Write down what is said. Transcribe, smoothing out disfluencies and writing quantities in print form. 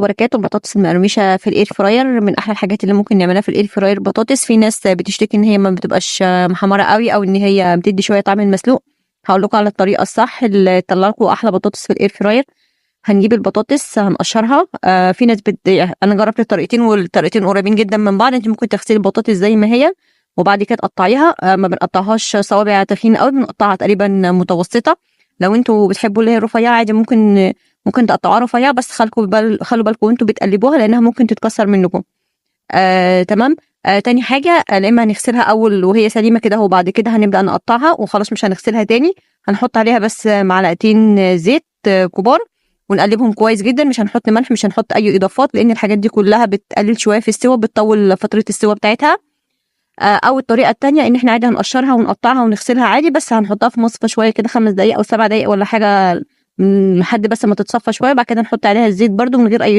وبركاته. البطاطس المقرمشة في ال air fryer من احلى الحاجات اللي ممكن نعملها في ال air fryer. بطاطس في ناس بتشتكي ان هي ما بتبقاش محمرة قوي او ان هي بتدي شوية طعم المسلوق. هقول لكم على الطريقة الصح اللي تطلع لكم احلى بطاطس في ال air fryer. هنجيب البطاطس هنقشرها. في ناس انا جربت الطريقتين والطريقتين قريبين جدا من بعض. انت ممكن تغسلي البطاطس زي ما هي وبعد كده تقطعيها. ما بنقطعهاش صوابع تخينة قوي، بنقطعها تقريبا متوسطه. لو انتوا بتحبوا اللي هي رفيعة عادي ممكن تقطعوها رفيعة، بس خلوا بالكم وانتوا بتقلبوها لانها ممكن تتكسر منكم. تمام. تاني حاجة، لا اما هنغسلها اول وهي سليمة كده وبعد كده هنبدا نقطعها وخلاص مش هنغسلها تاني. هنحط عليها بس معلقتين زيت كبار ونقلبهم كويس جدا. مش هنحط ملح، مش هنحط اي اضافات، لان الحاجات دي كلها بتقلل شوية في السوا، بتطول فترة السوا بتاعتها. او الطريقة التانية ان احنا عادي هنقشرها ونقطعها ونغسلها عادي، بس هنحطها في مصفى شوية كده 5 دقايق او 7 دقايق ولا حاجة، لحد بس ما تتصفى شوية. بعد كده نحط عليها الزيت برده من غير اي اضافات.